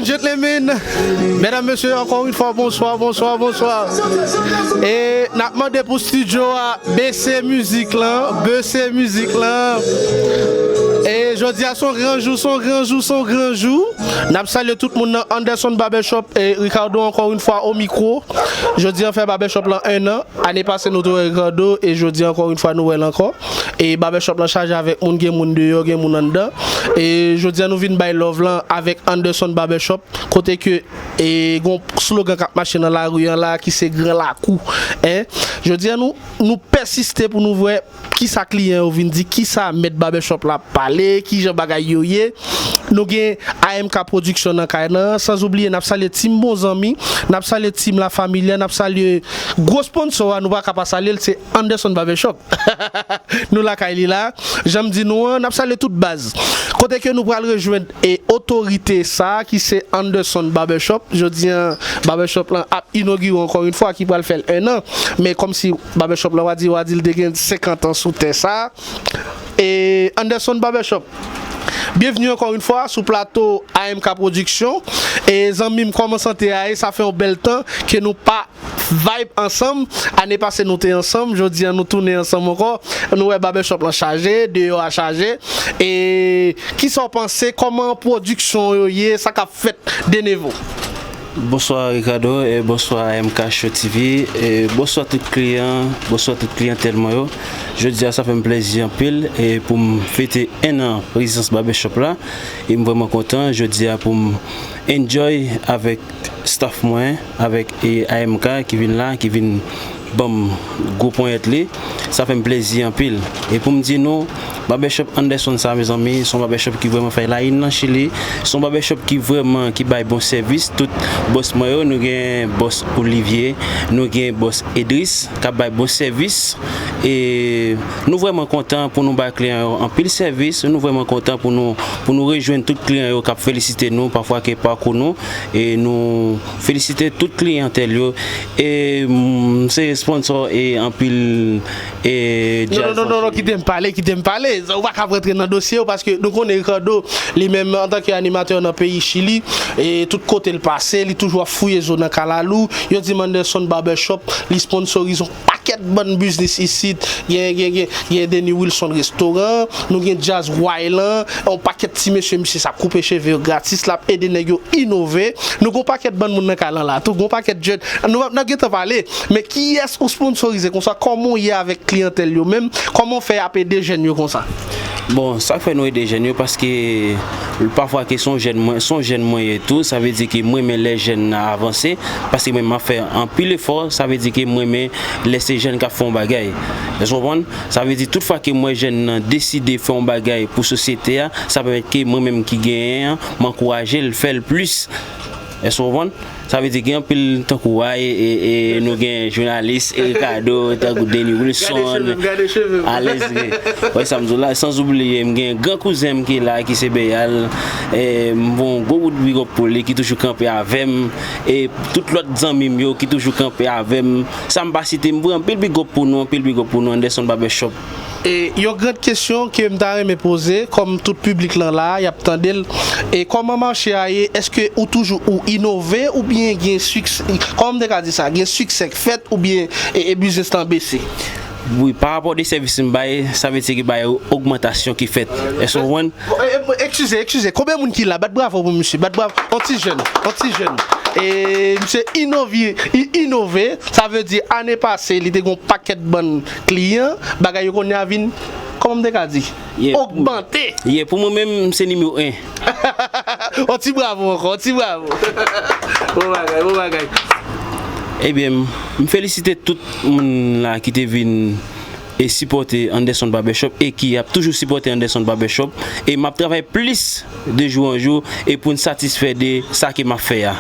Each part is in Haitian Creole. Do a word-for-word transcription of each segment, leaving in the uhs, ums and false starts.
Gentlemen, medam, mesye, ankò yon fwa, bonswa, bonswa, bonswa. E n ap mande pou estidyo a bese mizik lan, bese mizik lan. E jodi a se yon gran jou, se yon gran jou, se yon gran jou. N ap salye tout moun nan Anderson Barbershop e Ricardo ankò yon fwa o mikwo. Jodi a fè Barbershop lan en an. Ane pase nou te wè Ricardo e jodi a ankò yon fwa nou wè l ankò. E Barbershop lan chaje avèk moun, gen moun deyò, gen moun anndan. E jodi a nou vin bay love lan avèk Anderson Barbershop. Kote ke e gon slogan k ap mache nan lari an la ki se gran lakou. En, jodi a nou nou pèsiste pou nou wè kisa kliyan yo vin di, kisa mèt Barbershop la pale, kijan bagay yo ye. Nou gen A M K Production nan kay nan, san oubliye n ap salye team bon zanmi, n ap salye team La Familia, n ap salye gwo sponsor a, nou pa ka pa salye l, se Anderson Barbershop. Nou lakay li la, jan m di nou an, n ap salye tout baz. Kote ke nou pral rejwenn e otorite sa a ki se Anderson Barbershop. Jodi a, Barbershop lan ap inogire ankò yon fwa, ki pral fè l en an. Men kòmsi Barbershop lan, w a di, w a di l te gen senkant an sou tè sa a. E Anderson Barbershop, byenvni ankò yon fwa sou plato A M K Production. E zanmi m, kòman sante a ye? Sa fè yon bèl tan ke nou pa vibe ansanm. Ane pase nou te ansanm, jodi a nou tounen ansanm ankò. Nou wè Barbershop lan chaje, deyò a chaje. E kisa w panse? Kòman pwodiksyon yo ye? Sa k ap fèt de nevo? Bonswa Ricardo e bonswa M K Show T V e bonswa tout kliyan, bonswa tout kliyantèl mwen yo. Jodi a sa fè m plezi anpil e pou m fete en an prezans Barbershop la. E m vrèman kontan jodi a pou m enjoy avèk staff mwen, avèk e A M K ki vin la, ki vin ban m gwo ponyèt li. Sa fè m plezi anpil. E pou m di nou, Barbershop Anderson sa, mezanmi, se yon barbershop ki vrèman fè laying nan Chili. Se yon barbershop ki vrèman, ki bay bon sèvis. Tout bòs mwen yo, nou gen bòs Olivier, nou gen bòs Edris, k ap bay bon sèvis. E nou vrèman kontan pou nou bay kliyan yo anpil sèvis. Nou vrèman kontan pou nou, pou nou rejwenn tout kliyan yo k ap felisite nou, pafwa ke pakou nou. E nou felisite tout kliyantèl yo. E m se sponsor e anpil e Non, non, non, non, non, kite m pale, kite m pale. Ou pa ka rantre nan dosye yo paske nou konnen Ricardo, li menm, antanke animatè nan peyi Chili, e tout kote l pase, li toujou ap fouye zo nan kalalou. Yo di m Anderson Barbershop, li sponsorize yon pakèt bann biznis isit. Gen, gen, gen, gen Denis Wilson Restoran, nou gen Jazz Waylan, yon pakèt ti mesye, misye sa ap koupe cheve yo gratis, l ap ede nèg yo inove. Nou gen yon pakèt bann moun nan kay lan la tou, gen yon pakèt jèn. Nou, n ap gentan pale, men kiyès ou sponsorize konsa? Kòman w ye avèk kliyantèl yo menm? Kòman w fè ap ede jèn yo konsa? Bon, sa k fè nou ede jèn yo, paske pafwa ke se yon jèn mwen, se yon jèn mwen ye tou, sa vle di ke m renmen lè jèn nan avanse, paske mwen m ap fè anpil efò, sa vle di ke m renmen lè se jèn k ap fè yon bagay. Èske w konprann? Sa vle di tout fwa ke m wè jèn nan deside fè yon bagay pou sosyete a, sa pèmèt ke mwen menm ki genyen an, m ankouraje l fè l plis. Èske w konprann? Sa vle di gen anpil tankou a, e, e, e nou gen jounalis, e Ricardo, tankou Denis Wilson, Alèz, wè sa m di w la, san oubliye m gen gran kouzen m ki la, ki se Beyal, e m voye yon gwo bout big up pou li, ki toujou kanpe avè m, e tout lòt zanmi m yo ki toujou kanpe avè m. Sa m pa site, m voye anpil big up pou nou, anpil big up pou nou, Anderson Barbershop. E yon gran kesyon ke m ta renmen poze, kòm tout piblik lan la, y ap tande l, e kòman mache a ye? Èske ou toujou ou inove oubyen gen siksè? Kòman m te ka di sa? Gen siksè k fèt oubyen e, e biznis lan bese? Wi, pa rapò de sèvis m bay, sa vle di ke bay ogmantasyon ki fèt. Èske w konprann? E, e, eskize, eskize. Konbyen moun ki la? Bat bravo pou misye. Bat bravo. On ti jèn. On ti jèn. E misye inove, i inove. Sa vle di, ane pase, li te gon pakèt bann kliyan. Bagay yo kounye a vin, kòman m te ka di? Ogmante. Yeah, pou mwen menm, m se nimewo en. On ti bravo ankò, on ti bravo. Bon bagay, bon bagay. Ebyen, m, m felisite tout moun la ki te vin e sipòte Anderson Barbershop e ki ap toujou sipòte Anderson Barbershop. E m ap travay plis de jou an jou e pou n satisfè de sa ke m ap fè a.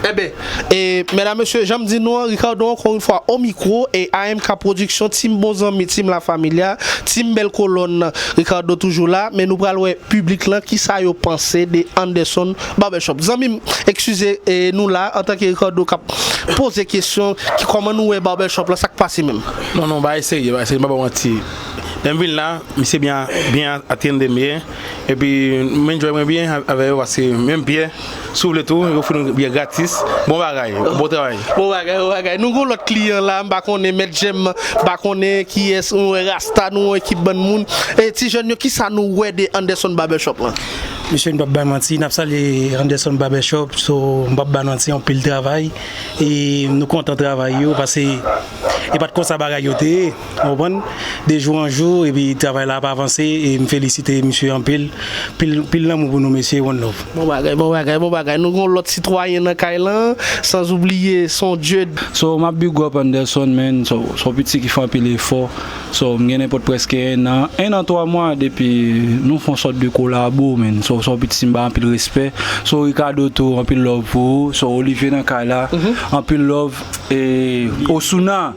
Enben, e medam, mesye, jan m di nou an, Ricardo ankò yon fwa o mikwo e A M K Production, team bon zanmi, team La Familia, team bèl kolòn, Ricardo toujou la, men nou pral wè piblik lan kisa yo panse de Anderson Barbershop. Zanmi m, eskize, e nou la, antanke Ricardo k ap poze kesyon, ki kòman nou wè Barbershop la, sa k pase menm? Non, non, bagay serye, bagay serye, m pa ba w manti. Lè m vin la, misye byen, byen atiende m byen. Epi m enjoy mwen byen avè yo, paske menm byè, si w vle tou, yo ofri nou byè gratis. Bon bagay, bon travay. Bon bagay, bon bagay. Nou gon lòt kliyan la, m pa konnen, Mèt Jèm, m pa konnen kiyès, nou wè Rasta, nou wè ekip bann moun. E ti jèn yo, kisa nou wè de Anderson Barbershop lan? Mesye, m p ap bay manti, n ap salye Anderson Barbershop, so, m p ap bay manti, anpil travay. E nou kontan travay yo, paske e pa t konsa bagay yo te ye, w konprann? De jou an jou, epi travay la ap avanse, e m felisite misye anpil. Pil, pil lanmou pou nou, mesye, one love. Bon bagay, bon bagay, bon bagay. Nou gon lòt sitwayen nan kay lan, sans oubliye Son Dieu. So, m ap big up Anderson, man. So, se yon piti ki fè anpil efò. So, m gen nenpòt prèske en an, en an twa mwa depi nou fè yon sòt de kolabo, man. So, se yon piti m ba anpil respè. So, Ricardo tou, anpil love pou ou. So, Olivier nan kay la, anpil love. E Osuna,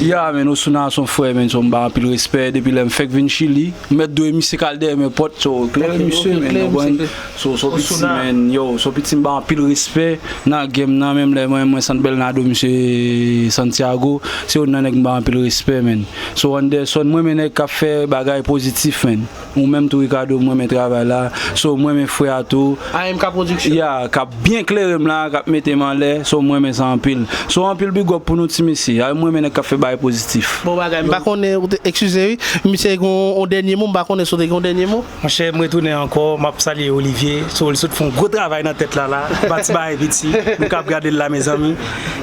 ya, man, Osuna se yon frè, man. So, m ba anpil respè depi lè m fèk vin Chili. M mèt dwe misye k al dèyè men pòt, so, klere misye, man, w konprann? So, so piti, man, yo, so piti m ba anpil respè nan game nan, menm lè mwen, mwen San Bernardo, misye Santiago, se youn nan nèg m ba anpil respè, man. So, Anderson, mwen renmen nèg k ap fè bagay pozitif, man. Ou menm tou, Ricardo, mwen renmen travay la. So, mwen renmen frè a tou. A M K Production. Ya, k ap byen klere m la, k ap mete m anlè. So, mwen renmen sa anpil. So, anpil big up pou nou ti mesye. A, mwen renmen nèg k ap fè bagay pozitif. Bon bagay, m pa konnen, ou te, eskize wi, misye gon yon dènye mo, m pa konnen si w te gen yon dènye mo. Monchè, m retounen ankò, m ap salye Olivier. So, li sot fè yon gwo travay nan tèt la, la. Pa ti bagay piti, nou k ap gade l la, mezanmi.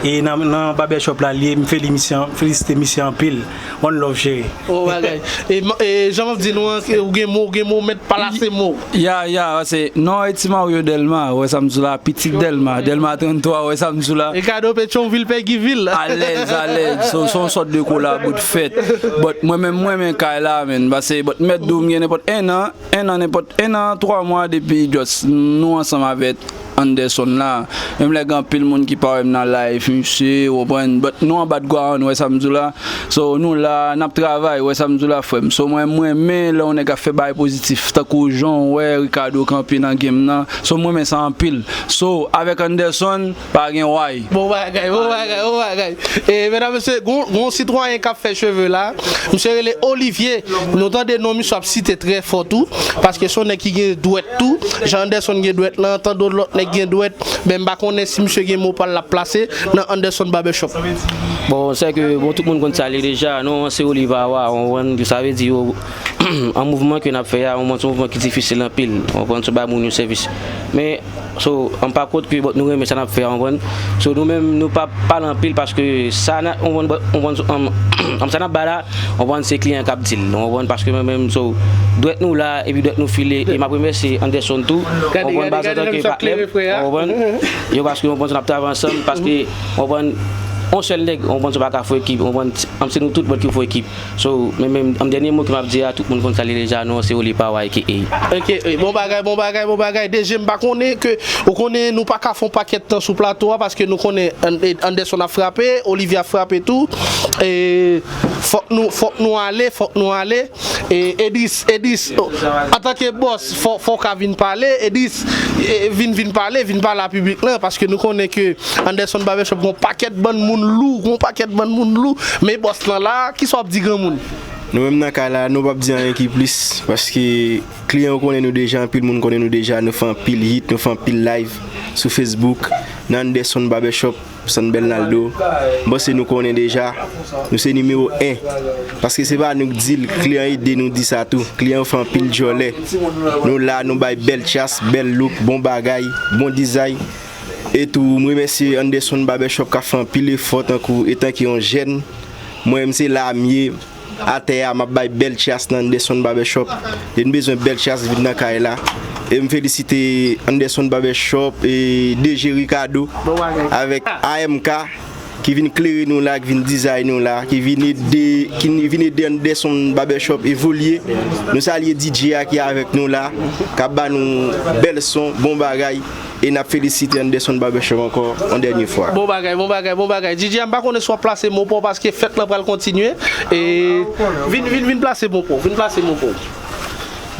E nan, nan barbershop la, li ye, m feli misye, felisite misye anpil. One love, cheri. Bon bagay. E, e jan m ap di nou an, ou gen mo, ou gen mo, mèt palase mo. Ya, ya, se non, e ti Mario Delma, wè sa m di w la, pitit Delma, Delma trannntwa, wè sa m di w la. Ricardo Petyonvil, Peguivil. Alèz, alèz. So, se yon sòt de kolabo t fèt. But mwen menm, mwen menm kay la, man. Paske, but mèt di w, m gen nenpòt en an, en an, nenpòt en an, twa mwa depi just nou ansanm avèk Anderson la. Menm lè gen anpil moun ki pa wè m nan live, misye, w konprann? But nou an background, wè sa m di w la. So, nou la, n ap travay, wè sa m di w la, frè m. So, mwen, mwen renmen lè yon nèg ap fè bagay pozitif, tankou jan w wè Ricardo kanpe nan game nan. So, mwen renmen sa anpil. So, avèk Anderson, pa gen why. Bon bagay, bon bagay, bon bagay. E, medam, mesye, gon, gon sitwayen k ap fè cheve la. Misye rele Olivier. Nou tande non misye ap site trè fò tou. Paske se yon nèg ki gen dwèt tou. Jan Anderson gen dwèt lan, tande yon lòt nèg gen dwèt. Men m pa konnen si misye gen mo pa l l ap plase nan Anderson Barbershop. Bon, se ke, bon, tout moun konn sa li deja, non, se Oliver Awa, w konprann, sa vle di yo, an mouvman ke n ap fè a, w konprann, se yon mouvman ki difisil anpil, w konprann, se bay moun yon sèvis. Men, so, an pa kont ke, bon, nou renmen sa n ap fè a, w konprann. So, nou menm, nou pa pale anpil paske sa n a, w konprann, w konprann, sa n ap bay la, w konprann, se kliyan k ap di l, w konprann, paske mwen menm, so, dwèt nou la, epi dwèt nou file, e m ap remèsye Anderson tou, w konprann, baz antanke patnè m, w konprann, yo, paske, w konprann, n ap travay ansanm, paske, w konprann, yon sèl nèg, w konprann, se pa ka fè ekip, w konprann, se nou tout bòt ki fè ekip. So, men, men, an dènye mo ke m ap di a, tout moun konn sa li deja, non, se Oli Pawa, A K A. Ok, bon bagay, bon bagay, bon bagay. D J, m pa konnen ke, ou konnen, nou pa ka fè yon pakèt tan sou plato a, paske nou konnen An-, Anderson ap frape, Olivier ap frape tou. E, fòk nou, fòk nou ale, fòk nou ale. E, Edris, Edris, antanke bòs, fò, fò w ka vin pale, Edris, e, vin, vin pale, vin pale a piblik lan, paske nou konnen ke Anderson Barbershop gon pakèt bann moun lou, gon pakèt bann moun lou, men bòs lan la, kisa w ap di granmoun? Nou menm nan kay la, nou p ap di anyen ki plis, paske kliyan yo konnen nou deja, anpil moun konnen nou deja, nou fè anpil hit, nou fè anpil live sou Facebook, nan Anderson Barbershop, San Bernardo. M panse nou konnen deja, nou se nimewo en. Paske se pa nou k di l, kliyan ede nou di sa tou. Kliyan yo fè anpil djòlè. Nou la, nou bay bèl chas, bèl look, bon bagay, bon dizay. E tou, m remèsye Anderson Barbershop k ap fè anpil efò tankou, etanke yon jèn. Mwen menm se la m ye, atè a, m ap bay bèl chas nan Anderson Barbershop. Lè n bezwen bèl chas, vin nan kay la. E m felisite Anderson Barbershop e D J Ricardo avèk A M K ki vin klere nou la, ki vin dizay nou la, ki vin ede, ki vin ede Anderson Barbershop evolye. Nou salye D J a ki avèk nou la, k ap ba nou bèl son, bon bagay. E n ap felisite Anderson Barbershop ankò yon dènye fwa. Bon bagay, bon bagay, bon bagay. D J a, m pa konnen si w ap plase mo pa w paske fèt lan pral kontinye. E vin, vin, vin plase mo pa w, vin plase mo pa w.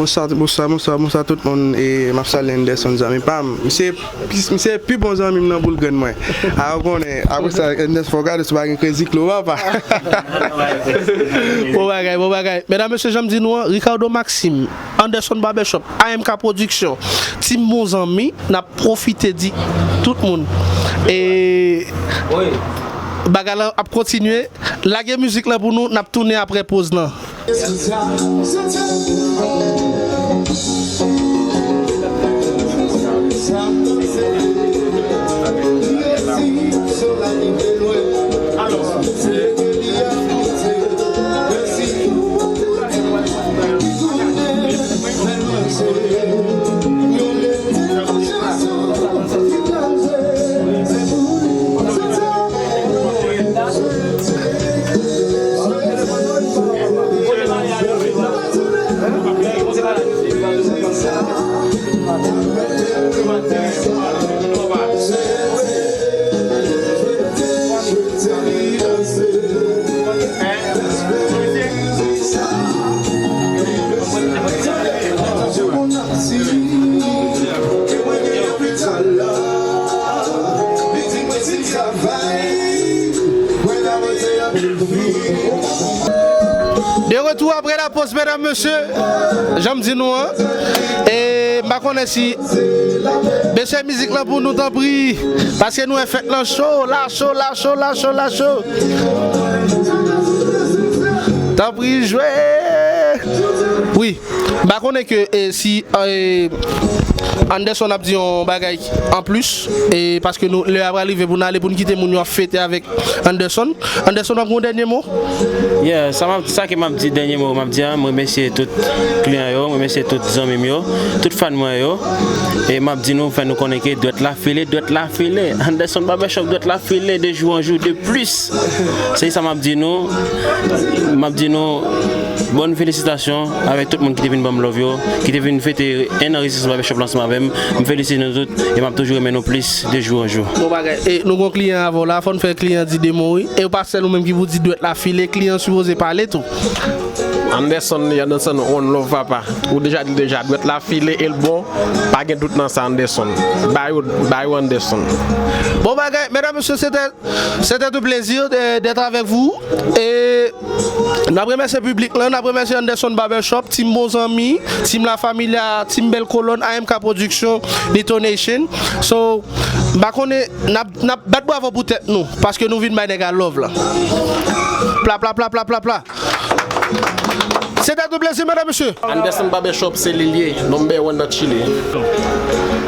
Bonswa, bonswa, bonswa, bonswa tout moun. E m ap salye Anderson, zanmi pa m. Misye, misye pi bon zanmi m nan boul grenn mwen. A, ou konnen, apre sa, Anderson, fò w gade si w pa gen Crazy Clo, papa. Bon bagay, bon bagay. Medam, mesye, jan m di nou an, Ricardo Maxime, Anderson Barbershop, A M K Production, Team Bon Zanmi, n ap pwofite di tout moun. E bagay la ap kontinye. Lage mizik la pou nou, n ap tounen apre poz lan. De retour après la pause, medam, mesye. Jan m di nou an. E m pa konnen si, bese mizik lan pou nou, tanpri. Paske nou wè fèt lan cho, la cho, la cho, la cho, la cho. Tanpri, jwe. Wi. M pa konnen ke, e, si, e, Anderson ap di yon bagay anplis, e paske nou, lè a pral rive pou n ale, pou n kite moun yo ap fete avèk Anderson. Anderson, w ap gen yon dènye mo? Yeah, sa m ap, sa ke m ap di, dènye mo m ap di a, m remèsye tout kliyan yo, m remèsye tout zanmi m yo, tout fan mwen yo. E m ap di nou, fè nou konnen ke dwèt la file, dwèt la file. Anderson Barbershop, dwèt la file de jou an jou de plis. Se sa m ap di nou. M ap di nou, bòn felisitasyon avèk tout moun ki te vin ban m love yo, ki te vin fete en an Rezistans Barbershop la ansanm avè m. M felisite nou tout e m ap toujou renmen nou plis de jou an jou. Bon bagay. E nou gon kliyan avè w la, fò n fè kliyan di de mo, wi. E w pa sèl ou menm ki pou di dwèt la file, kliyan sipoze pale tou. Anderson, li Anderson, one love, papa. Ou deja di l deja, dwèt la file e l bon. Pa gen dout nan sa, Anderson. Ba yo, ba yo Anderson. Bon bagay, medam, mesye, se te, se te yon plezi de, d'être avec vous. E n ap remèsye piblik lan, n ap remèsye Anderson Barbershop, Team Bon Zanmi, Team La Familia, Team Bèl Kolòn, A M K Production, Detonation. So, m pa konnen, n ap, n ap bat bravo pou tèt nou, paske nou vin bay nèg a love la. Pla, pla, pla, pla, pla, pla. Se te yon plezi, medam, mesye. Anderson Barbershop, se li l ye, number one nan Chili.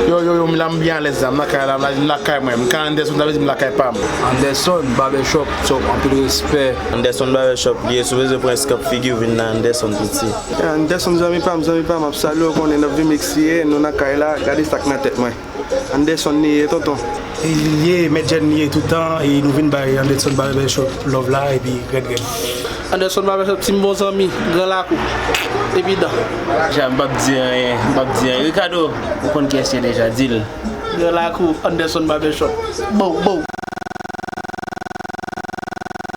Yo, yo, yo, m la, m byen alèz la, m lakay la, m la, m lakay mwen. M ka Anderson, sa vle di m lakay pa m. Anderson Barbershop, so, anpil respè. Anderson Barbershop, li ye, si w bezwen pran eskanp figi w, vin nan Anderson piti. Anderson zanmi pa m, zanmi pa m, ap salye w, konnen nan V M X li ye, nou nan kay la, gade sa k nan tèt mwen. Anderson li ye, tonton. E li ye, Mèt Jèn li ye toutan, e nou vin bay Anderson Barbershop love la, epi rèd rèd. Anderson Barbershop, Team Bon Zanmi, Gran Lakou, epi dan. Deja, m p ap di anyen, m p ap di anyen. Ricardo, ou konn kiyès li ye deja, di l. Gran Lakou, Anderson Barbershop. Bow, bow.